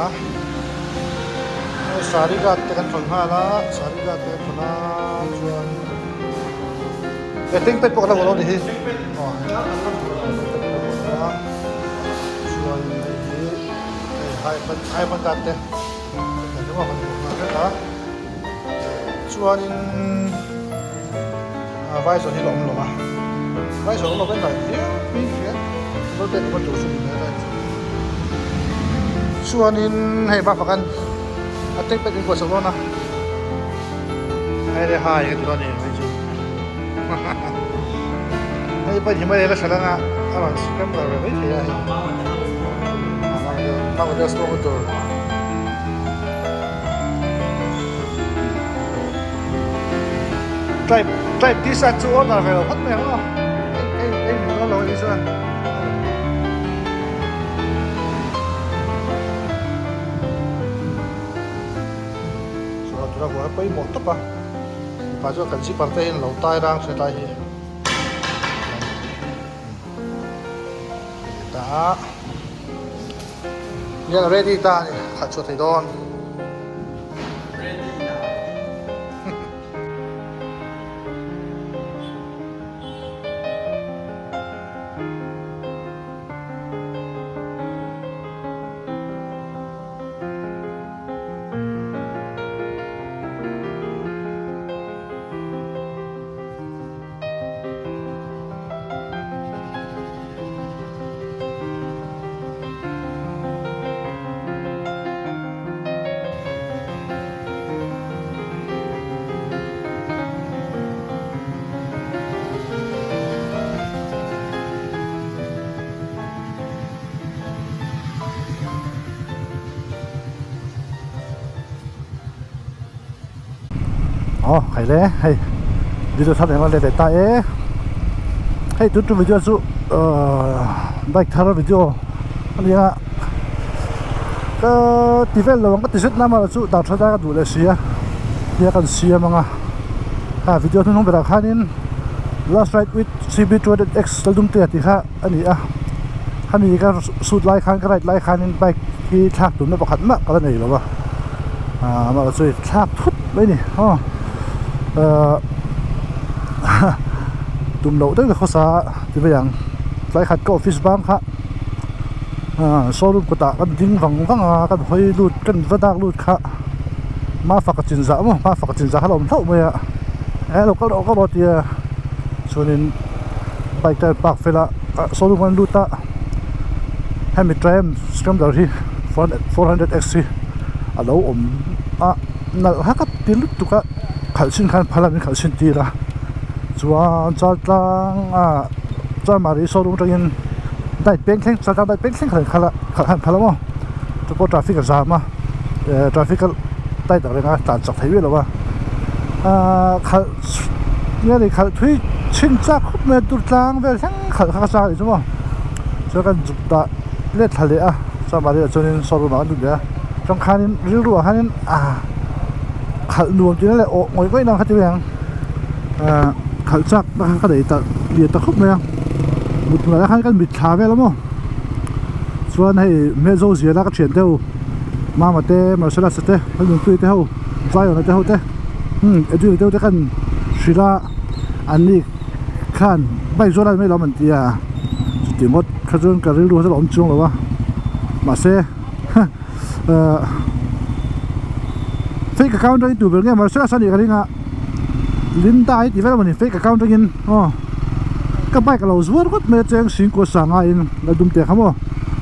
a hei saree guard te kan thawn nghal a saree guard te kan thawn a chuan he tank pad pawh kan la vuah lo a ni hi aw tank pad kan la vuah lo a chuan hei hi hei hai hai ban guard te kan vuah nghal vek a chuanin ah visor hi la awm lo a visor awm lo vek lah viau mai hria motor te awm tur chu ni mai a chuanin hei bakah khan a tank pad in buatsak dawn a hei le hai ka ti dawn a ni hei chu hei pawh hi mai la hre lang a a rawn scammer ve mai thei a hei mama te smoke tur. Tribe tribe t-shirt chu order ve lo phawt mai ang aw hei hei min dawn lo a nih chuan saw tura buai pawimawh tawp a mipa chuan kan zipper te hian lo tai rang hre lai hi ta a. Hian ready ta a ni khalh chhuah thei dawn. Ready na. Aw khai le hei video thar eng let leh ta e hei tun tum video chu ahh bike thar video a nia ka ti vel lo ang ka ti zet na amaherawhchu chu dar tha ka duh leh si a nia kan siam ang a a video hnuhnung berah khanin last ride with cb 200x laldumtea tih kha a ni a hemi ka shoot lai khan ka ride lai khanin bike hi thlak tumna pakhat mah ka la nei lo a ah amaherawhchu chu thlak thut mai a ni aw ahh tum loh deuh ka khawsa ti mai ang tlai khat ka office bang kha ah showroom kawtah kan ding vang vang a kan hawi lut kan va dak lut kha mafaka chinzah maw mafaka chinzah kha a awm hlauh mai a eh lo kal rawh kal rawh tia chuanin. Bike te park fel a ah showroom an lut a hemi Triumph Scrambler hi 400 X hi a lo awm a nalh hak a ti lutuk a khalh chhin khan phal a min khalh chhin tir a chuan chaltlang ah chuan showroom atangin bike peng thleng chaltlang bike peng thleng khan khalh a khalh han phal a maw chupawh traffic a zam a eh traffic a tight ang reng a tlan chak thei miah lo a ahh khalh. Nge ni khalh thui chhin chak khawp mai a tur tlang vel thleng khalh kha ka chak a nih chu maw chuan kan zuk dah let thla leh a chuan mahni ah chuanin showroom ah kan lut leh a chuan khanin rilru ah khanin ah khalh nuam tihna leh awh ngawih ngawih na kha ti mai ang ah khalh chak na kha ka nei ta lian ta khawp mai a mut hnuaiah khan kan mit thla vel a maw chuan hei hmel zo ziala ka thian deuh mama te marcellus te lalnunpuii te ho zion a te ho te. Umm Edwin deuh te khan hrilh a an ni khan bike zawt lai mai lo an ti a chuti ngawt kha chuan ka rilru kha chu a awm chuang lo a mahse ahh fake account atangin tur ber nge mahse a nih ka ring a Linda hi tih vel a mawni fake account atangin aw ka bike a lo zuar ngawt mai a cheng singkua sanga in la dum teh kha maw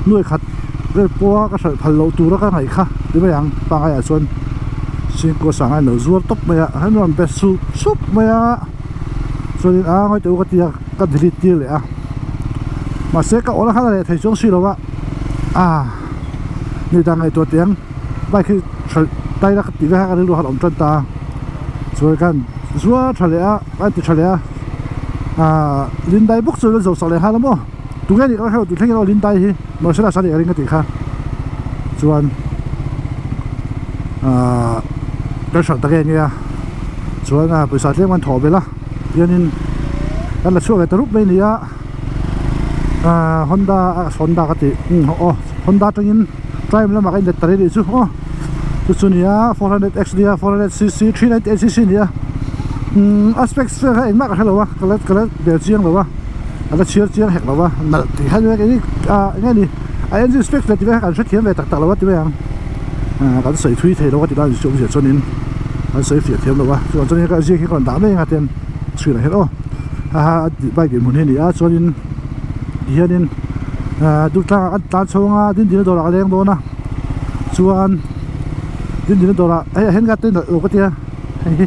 nuai khat vel pawha ka hralh phal loh tura ka ngaih kha ti mai ang pangai ah chuan. Chhingkua sangha in lo zuar tawp mai a an rawn be sup sup mai a chuanin a ngawi teh u ka ti a ka delete tir leh a mahse ka awrh a khan a leh thei chuang si lo a ah ni dang ngaihtuah teh ang bike hi hralh tai la ka tih vek a ka rilru khan a awm tan ta a chuan khan zuar tha leh a a ti tha leh a ah lindai bawk chu an lo zawh sak leh nghal a maw tunge nih ka hre lo tih thleng in aw lindai hi Marcellus a nih ka ring ka tih kha chuan. Ahh kan hralh ta nge nge a chuan a pawisa tlem an thawh belh a tihianin kan la chhuak leh ta rup mai a ni a ahh honda honda ka tih aw honda atangin Triumph lamah ka inlet ta rih anih chu aw chu chu nia 400x nia 400cc 398cc nia umm a specs vel kha engmah ka hrelo a ka la ka la bel chiang lo a a la chhiar chiang hek lo a nalh tih kha nia kei ah eng nge ni a engine specs leh tih vel kha kan hrethiam ve tak tak lo a ti mai ang ah kan sawi thui thei lo a ti lai chu awmzia chuanin kan sawi fiah thiam lo a chuvang chuanin ka ziak hi ka rawn dah mai ang a ten chhuih lah hian aw haha bike dinhmun hi a ni a chuanin. Tihianin ahh Durtlangah kan tlan chho anga Dindina dawrah ka leng dawn a chuan Dindina dawrah hei a hen ka te nalh lo ka tia hei hi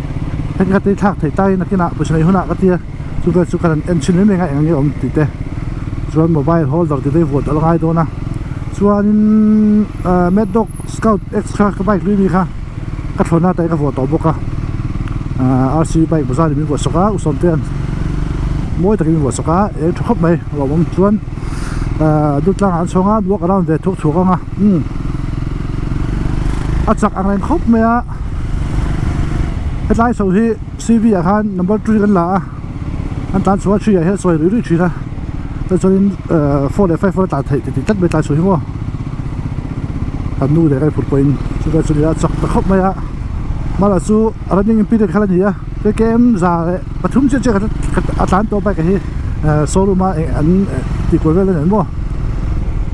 hen ka te thlak theih tain nakinah pawisa nei hunah ka tia chu vel chu ka rawn en chhin mai mai ang a eng nge awm tih te chuan mobile holder tih te hi vuah a la ngai dawn a chuanin ahh mad dog scout x kha ka bike hlui mi kha ka thlawhna te ka vuah tawh bawk a ahh rc bike bazar in min vuah sawk a u sawmtea'n mawi takin min vuah sawk a eng tha khawp mai a lawmawm chuan ahh Durtlangah an chhawng a walk around ve thuak thuak ang a umm a chak ang reng khawp mai a hetlai chho hi cv ah khan number three kan la a an tlan chhuah a three ah hian sawi ruih ruih thin a chuan ahh four leh five a tlan theih tih tlat mai tlai chho hi maw. Kan nu leh ka phur pawhin chutia chu nia chak ta khawp mai a hmala chu running period kha la ni a KM za leh pathum chiah chiah a tlan tawh bike hi showroom a an tih kual vel a ni maw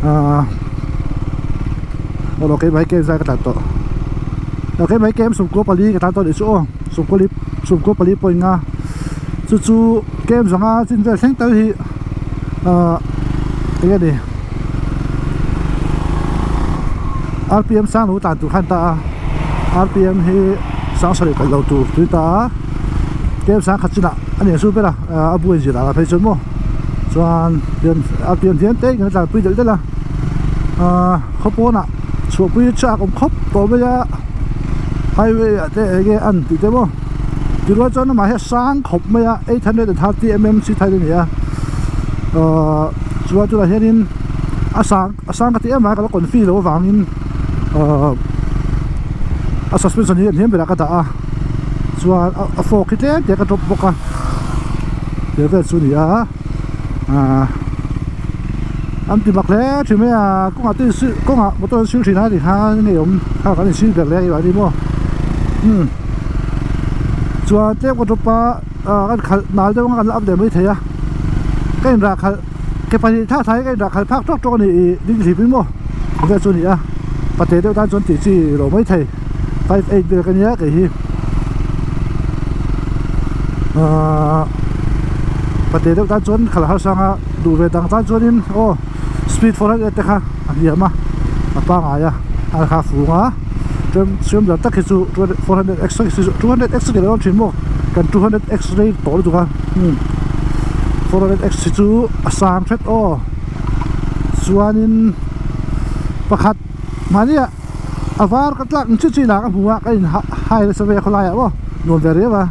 ahh aw keimah hi KM zai ka tlan tawh aw keimah hi KM sawmkua pali ka tlan tawh anih chu aw sawmkua li sawmkua pali pawh in a chu chu KM zanga chin vel thleng tal hi ahh eng nge ni. Rpm sang lo tlan tur khan ta a rpm hi sang sarih kalh lo tur tui ta a tlem sang khat chinah a ni ang chu ber a a bu inzir ah phei chuan maw chuan rpm hian te in kan tlanpui delh delh a ahh khaw pawnah chhuahpui chak awm khawp tawh mai a highway ah te eng nge an tih te maw tirual chuan amah hi a sang khawp mai a 830 mm chi thai a ni a ahh chuan tunah hianin a sang a sang ka ti em a ka la confi loh avangin ahh a suspension hi a hniam berah ka dah a chuan a fork hi tlem te ka drop bawk a tel vel chu a ni a ahh an ti mak hle thin mai a kawngah te kawngah motor an sil thin a tikhan ngei awm kha kan insil ber leh a ni maw umm chuan tlem ka drop a ah kan khalh nal deuh anga kan la up leh maithei a ka inrah khalh ke pahnih thak thak hi ka inrah khalh phak tawk tawk a ni ih ding hlip in maw vel chu a ni a pate deuh tan chuan tih chi lo maithei 58 vel ka nia kei hi ahh pate deuh tan chuan khalh harsa anga duh ve dang tan chuanin aw speed 400 te kha a hniam a a pangngai a a kha fung a chuan tak hi chu 400 x 200 x ka lo thin maw kan 200 x rei tawh lutuk a umm 400 x hi chu a sang hret aw chuanin pakhat mahnia a var ka tlak ang chi chi lah ka hmu a ka in hai nasa mai a khawlai ah maw nuam ve riau a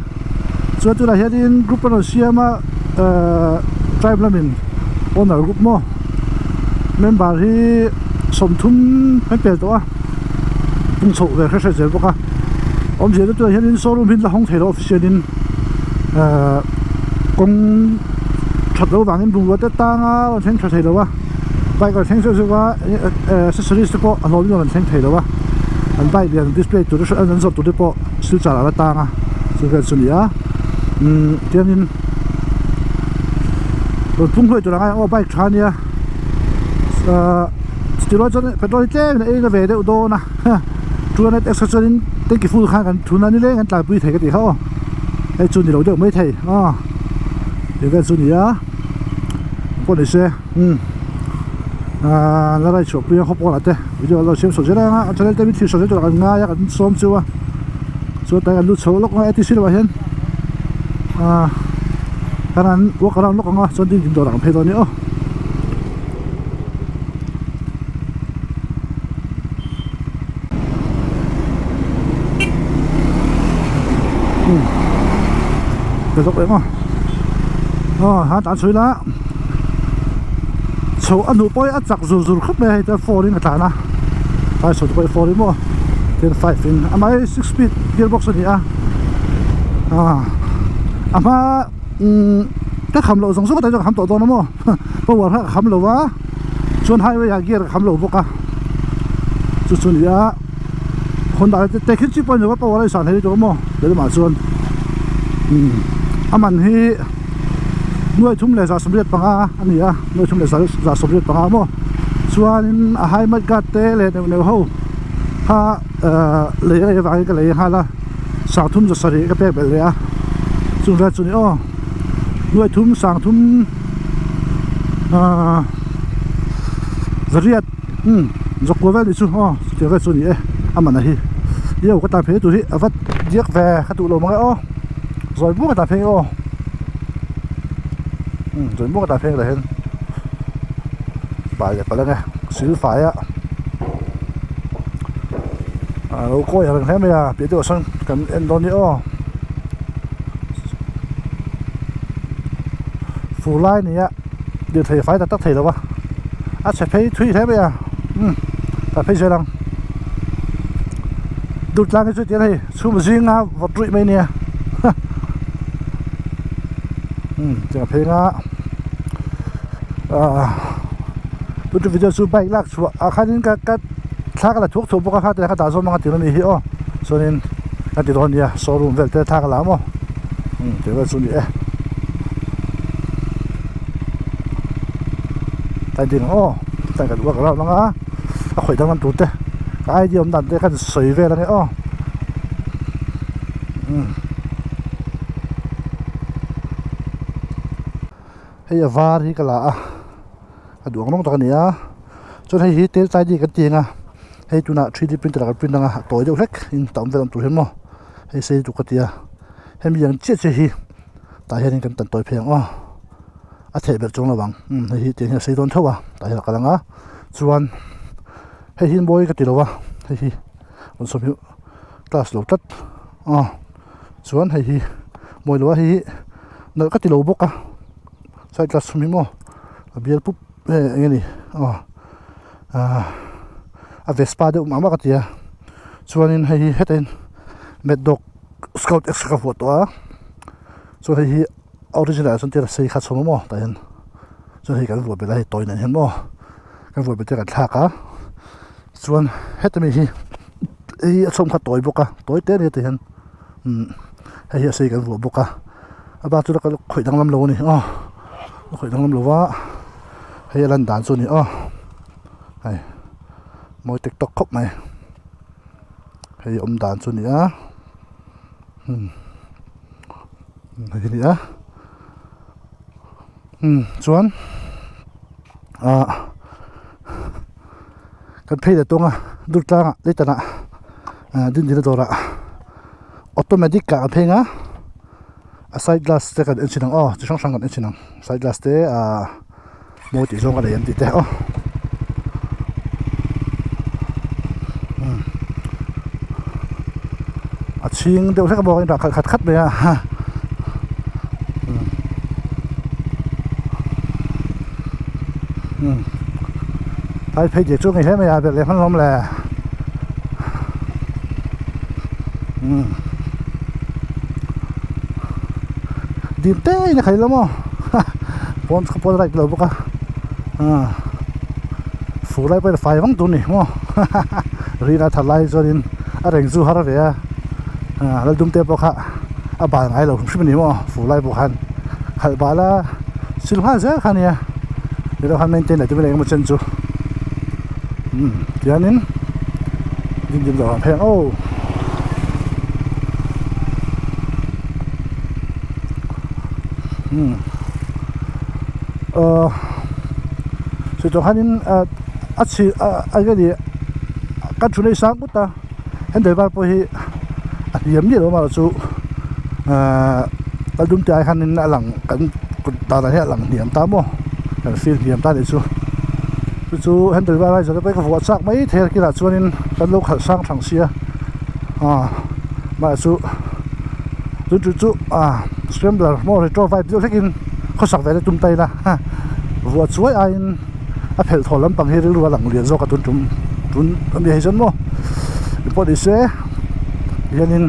chuan tunah hianin group a rawn siam a ehh tribe lamin owner group maw member hi sawmthum kan pel tawh a pung chhoh ve hre hre zel bawk a awmzia chu tunah hianin showroom hi la hawng thei lo official in ehh kawng that loh vangin bungrua te tanga rawn thleng tha thei lo a bike rawn thleng zeuh zeuh a ehh accessories te pawh a hlawmin rawn thleng thei lo a an bike lian display tur te an zawrh tur te pawh silchar ah la tang a chu vel chu a ni a umm tiangin rawn pung hluai tur ang a aw bike tha a nia ahh chutih rual chuan petrol hi tlem in a ei na ve deuh dawn a 200 x kha chuanin tanki full khan kan thun a nileng kan tlanpui thei ka tih kha aw hei chu ni lo deuh mai thei aw tih vel chu a ni a pawh ni se umm ahh la rai chhuah pui a khaw pawnah te video an lo siam chho zel ang a a channel te min thlir chho zel tur ah kan ngai a kan sawm chu a chuan tlai kan lut chho lawk ang a atc lamah hian ahh kan han walk around lawk ang a chuan ding dawrah kan phei dawn a ni aw. Ka zawk leh maw aw ha tan chhui la chho a hnuh pawh hi a chak zur zur khawp mai a hei chuan four in a tlan a tlai chho te pawh hi four in maw ten five in amah hi six speed gear box a ni a ah a hma umm ka kham loh zawng zawng atang chuan ka kham tawh dawn a maw power kha ka kham lo a chuan highway ah gear ka kham lo bawk a. Chu chu a ni a, Honda te te khi chi pawh a ni lo a power a insan thei lutuk a maw lehlamah chuan umm a man hi nuai thum leh 185 a ni a nuai thum leh 185 maw chuanin a high mud guard te leh neuh neuh ho kha ahh lei a lei avangin ka lei nghal a sangthum 700 ka pek belh leh a chung vel chu ni aw nuai thum sangthum ahh zariat umm zawk vel ni chu aw chutiang vel chu a ni e a man a hi io ka tan phei tur hi a va diak ve ka duh lo mang e aw zawi muang ka tan phei ang aw umm zawi muang ka tan phei ang tah hian bai leh palh ang e silfai a a lo kawi ang reng hle mai a piah deuhah sawn kan en dawn a ni aw fur lai a ni a. Lirthei fai tak tak thei lo a a chhe phei thui hle mai a umm tah phei zel ang dur tlang hi chu tiang hei chhum zinga vawt ruih mai ania umm tiang phei anga ahh tun video chu bike lak chhuah ah khanin ka ka thla ka la thuak thuak bawk a kha tiang kha dah zawm anga tih a ni hi aw chuanin ka ti dawn nia showroom vel te thla ka la maw umm tih vel chu a ni e. Tlai ding aw tlai kan uak rauh ang a a khawih danglam tur te ka idea awm dan te khan sawi vel ange aw umm hei a var hi ka la a a duh ang rawng tak a ni a chuan hei hi tel tlai kan ti ang a hei tunah 3D printer ah kan print ang a a tawi deuh hlek in tam vel awm tur hian maw hei sei lutuk ka ti a hemi ang chiah chiah hi tah hianin kan tan tawi phei ang aw a theh belh chuang lo ang umm hei hi tiang hian a sei dawn theuh a tah hian a kal ang a chuan hei hi mawi ka ti lo a hei hi rawn sawm hi class lo tlat aw chuan hei hi mawi lo a hei hi nalh ka ti lo bawk a side glass chhum hi maw a bial pup nge eng nge ni aw ahh a vespa deuh mah mah ka ti a chuanin hei hi hetah hian mad dog scout extra ka vuah tawh a chuan hei hi original ah chuan tir a sei kha chhawm a maw tah hian chuan hei kan vuah belh a hei tawi nen hian maw kan vuah belh te kan thlak a chuan heta mi hi hei a chhawm kha tawi bawk a tawi te ania tah hian umm hei hi a sei kan vuah bawk a a bak chu ka khawih danglam lo a ni aw ka khawih danglam lo va hei a lan dan chu a ni aw hei mawi tek tawk khawp mai. Hei awm dan chu a ni a umm hei hi a ni a umm chuan ah kan phei leh tawng a dur tlangah leitanah ah dindina dawrah automatic ah kan phei ang a a side glass te kan en chhin ang aw chi hrang hrang kan en chhin ang side glass te ah. Mawi tih zawng a nei an tih te aw a chhing deuh hlek bawk a inrah khalh khat khat mai a tlai phei diak chu a ngei hle mai a belh leh hman hlawm le dim te in a khaih lo maw pawn kha pawn a right lo bawk a ah fur lai pawhin a fai vang tur a ni maw rina that lai chuanin a reng chu har ve a ah laldum te pawh kha a bal ngai lo hrim hrim a ni maw fur lai pawh khan khalh bal a sil nghal zel kha a nia ti khan maintain leh tum emaw chen chu umm tihianin ding dim dawr ang phei ang aw. Umm ahh chutah khanin ah a chhi ah eng nge ni kan thu nei sang ut a handle bar pawh hi a hniam miah lo amaherawh chu ahh a dum te ai khanin a lang kan kut danah hian a lang hniam ta maw kan feel hniam ta nih chu chu chu handle bar ai zawh te pawh hi ka vuah chak mai thei a kinah chuanin kan lo khalh sang thang sia ah amaherawh chu. Chu chu chu ah scrambler maw retro vibe deuh hlekin khawsak ve te tum ta ila vuah chuai aiin a phelh thaw lampang hi rilru a lang lian zawk a tun tum tun a ni hei chuan maw engpawh ni se hianin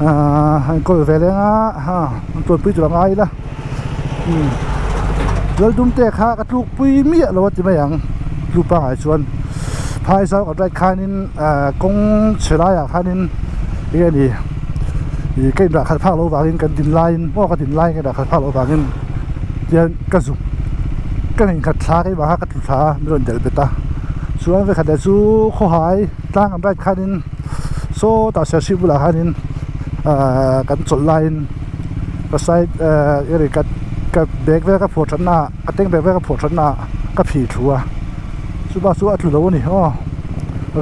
ahh an kawl ve leng a ha an tuanpui tur a ngai ila umm laldum te kha ka tlukpui miah lo a ti mai ang tlu pangai chuan. Phai zau kan ride khanin ah kawng chhe laiah khanin enge ni ih ka inrah khalh phak loh vangin kan din laiin maw ka din laiin ka inrah khalh phak loh vangin tihian ka zuk ka inkhat thla keimah kha ka tlu thla a min rawn delh bet a chuan vekhat leh chu khawhai tlang an ride khanin sawtah serchhip bulah khanin ah kan chawlh laiin ka side ah enge ni ka ka bag vel ka phuah that naah ka tank bag vel ka phuah that naah ka phih thu a. Chupa chu a tlu lo a ni aw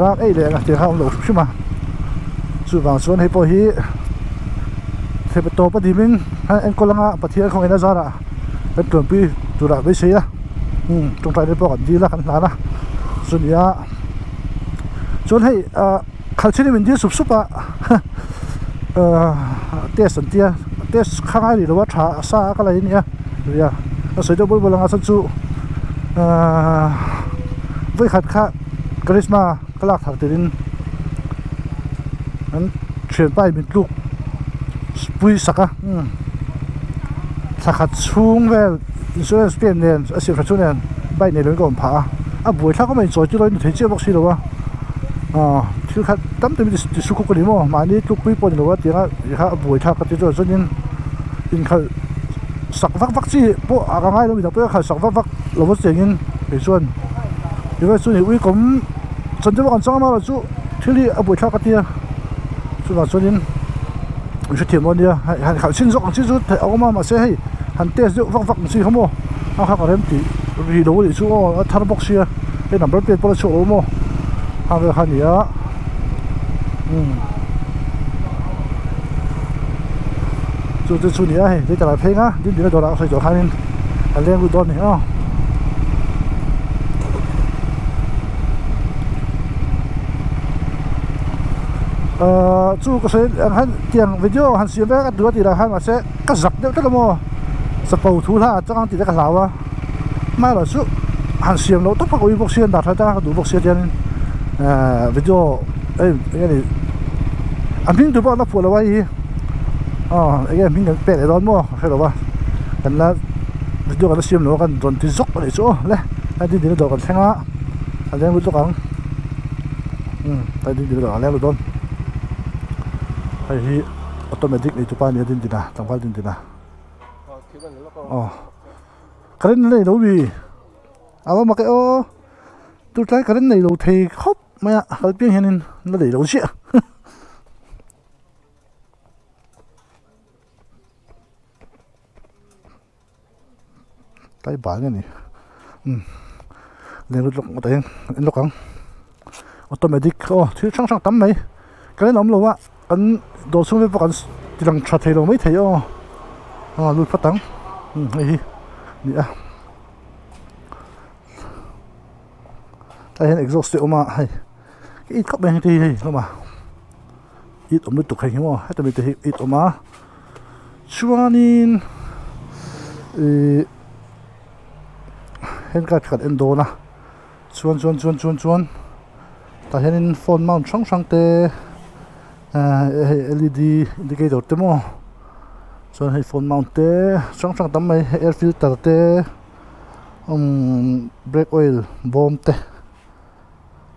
rak eih leh ang tih kha a awm lo hrim hrim a chuvang chuan hei pawh hi theihpawh tawp a dim in a enkawl anga Pathian khawngaihna zarah kan tuanpui turah beisei a umm tawngtai te pawh kan dil a kan hlan a chunia chuan hei ah khalh in min dil sup sup a ah test an tia test kha ngai rih lo a tha a sa a ka la in nia. Nia a sawi deuh bawlh bawlh ang a chhan chu ahh vawikhat kha karizma ka lak thar tir in an thianpa in min tluk pui sak a umm thla khat chhung vel insurance claim nen a siam tha chu nen bike nei lo in ka awm phah a a buai thlak awm a inchawi tir a in thei chiah bawk si lo a ahh thil khat tam tak in ti su khawp a ni maw mahni tluk pui pawh a ni lo a tiang a kha a buai thlak ka ti chuan chuanin inkhalh sak vak vak chi pawh a ngai lo midang pawh a khalh sak vak vak lo va chengin kei chuan tive chu ni uikawm chan te pawh kan chang a chu thil hi a buaithlak a tia chuvang chuanin an hrethiam dawn nia hei han khalh chhin zawk ang chi chu theih a awm a mahse hei han test deuh vak vak ang chi kha maw a kha ka rem tih ri lo a nih chu aw a thar bawk sia hei number plate pawh a chhuak lo maw a vel kha a ni a umm. Chu chu chu ni a hei lei pheng a ding ding a dawrah a sawi tawh khanin a leng lut dawn a ni aw. Ahh chu ka sawi ang khan tiang video han siam vek a duh a tih lah khan mahse ka zak deuh tlat a maw chapo thu hla ah chuan tih te ka hlau a hmaerawh chu han siam loh tawp a ka ui bawk sia an dah that a ka duh bawk sia chuanin ahh video hei eng nge ni a hming tur pawh an la phuah lo a hei hi aw eng nge hming kan pek leh dawn maw ka hre lo a kan la video kan la siam lo a kan rawn ti zawk a nih chu aw le a ding ding na dawr kan thleng a a leng lut lawk ang umm a ding ding na dawr a leng lut dawn hei hi automatic nei tupa a ni a ding ding a tlangval ding ding a aw current nei lo mi a va mak e aw tunlai current nei lo thei khawp mai a kal piang hianin la nei lo chiah. Tlai bal nge ni umm leng lut lawk ngawt ang en lawk ang automatic aw thil hrang hrang tam mai ka rinawm lo a kan dawr chhung vel pawh kan ti lang tha thei lo maithei aw a lut phawt ang umm hei hi a ni a. Tlai hian exhaust te a awm a hei ka it khawp mai hei te hi hei hlawm a it awm lutuk hei hi maw heta mi te hi it awm a chuanin ihh hand card khat en dawn a chuan chuan chuan chuan chuan tah hianin phone mount hrang hrang te ahh hei L E D indicator te maw chuan hei phone mount te hrang hrang tam mai air filter te. Umm brake oil bawm te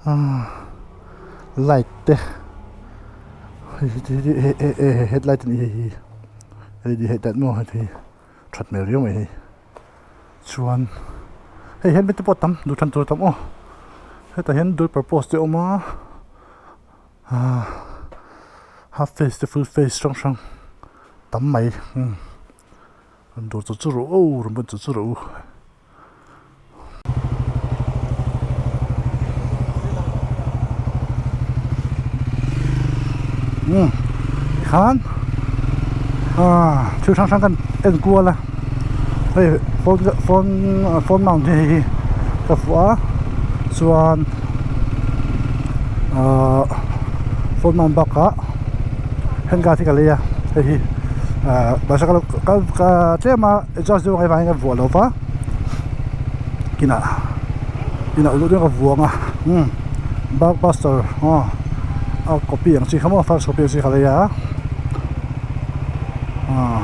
ahh light te hei headlight a nih hei hi L E D headlight maw hei hi that hmel riau mai hei chuan hei helmet te pawh a tam duh than tur a tam aw hetah hian dual purpose te a awm a ahh half face te full face hrang hrang tam mai umm. An dawr chu chu rawh aw rawn ban chu chu rawh u. Umm tikhan ah thil hrang hrang kan en kual a hei phone phone phone mount hi hei hi ka fuh a chuan ahh phone mount bakah hand guard hi ka lei a hei hi ahh bicycle ka ka tlem a adjust deuh ang avangin ka vuah lo va kinah inah luh dawn ka vuang a umm bulk buster aw a copy ang chi kha maw first copy ang chi kha lei a ah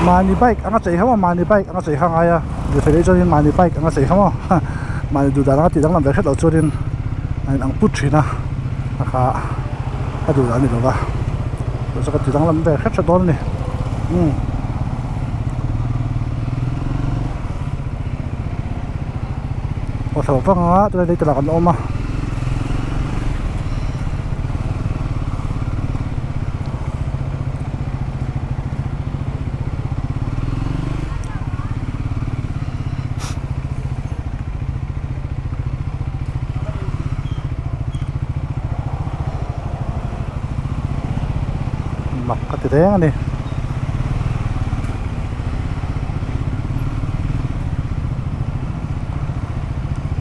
mahni bike anga chei kha maw mahni bike anga chei kha a ngai a lirthei leh chuanin mahni bike anga chei kha maw. Mahni duh dan anga tih danglam ve hret loh chuanin a inang put thin a, a kha a duh dan a ni lo va, chu chu ka ti danglam ve hret hret dawn a ni umm. Aw thla vang a tunah lei te lah kan awm a. Mak ka ti reng a ni.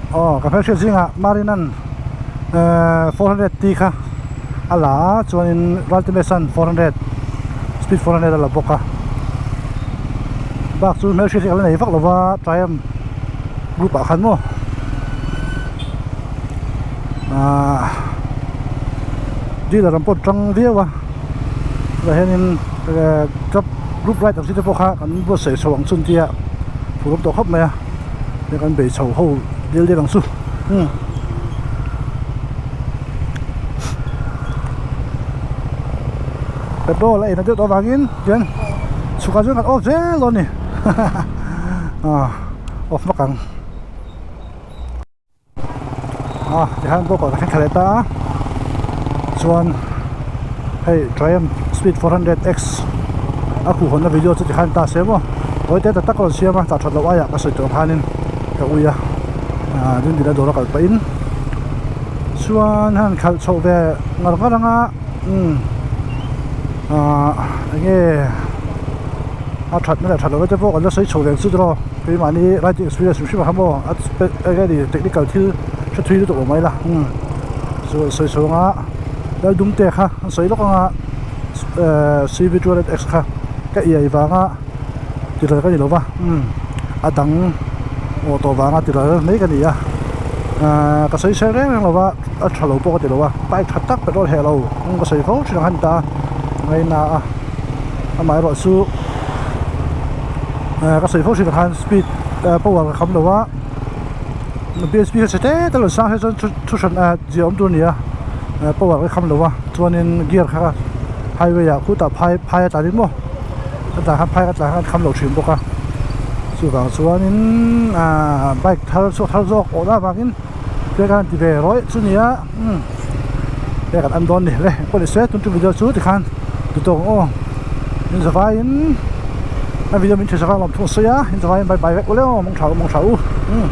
Aw ka hmelhriat zingah Marinan ehh 400 tih kha a la a chuanin Raltimesan 400 speed 400 a la bawk a bak chu hmelhriat hi ka la nei vak lo va Triumph group ah khan maw ahh dealer an pawh tang viau a tah hianin ehh truck group ride ang chi te pawh kha kan buatsaih chho ang chu an tia phur awm tawh khawp mai a hei kan bei chho ho dil dil ang chu umm. Petrol a ina deuh tawh avangin tichuan chhukah chuan kan off zel dawn a ni ah off vak ang ah tikhan pawh ka thleng thla leh ta a chuan hei Triumph speed 400 X a khuhhawnna video chu tikhan ta se maw tawi te tak tak a rawn siam a tah that loh aiah ka sawi tur khanin ka ui a ah dindin a dawr a kal pahin chuan han khalh chhoh ve ngar ngar anga umm ah enge a thatna leh that lohna te pawh kan la sawi chho ve ang chu tiraw keimahni riding experience hrim hrim ang kha maw a enge ni technical thil hre thui lutuk lo mai la umm chu an sawi chho anga lal dum te kha an sawi lawk anga ehh cv 200 x kha ka iai vanga ti ral ka ni lo va umm a dang awh tawh vanga ti ral mai ka ni a ahh ka sawi sawi reng reng lo va a tha lo pawh ka ti lo a bike tha tak petrol heh lo ka sawi fo thin ang kha a ni ta a ngaina a amaherawh chu ehh ka sawi fo thin ang khan speed power ka kham lo a bsp kha chhe te te lo sang hi chuan thu hran ah zia awm tur a ni a power ka kham lo a chuanin gear kha highway ah khutah phai phai a tlan in maw. A tah khan phai ka tlan khan kham lo thin bawk a chuvang chuanin ahh bike thar chhuak thar zawk awh na avangin te khan ti ve rawih chu nia umm he kan en dawn ni hle pawh ni se tun tum video chu tikhan ti tawk ang aw in zavaiin a video min thiam zavai lawm thung a sawi a in zavaiin bye bye vek ule aw mawng tha u mawng tha u umm.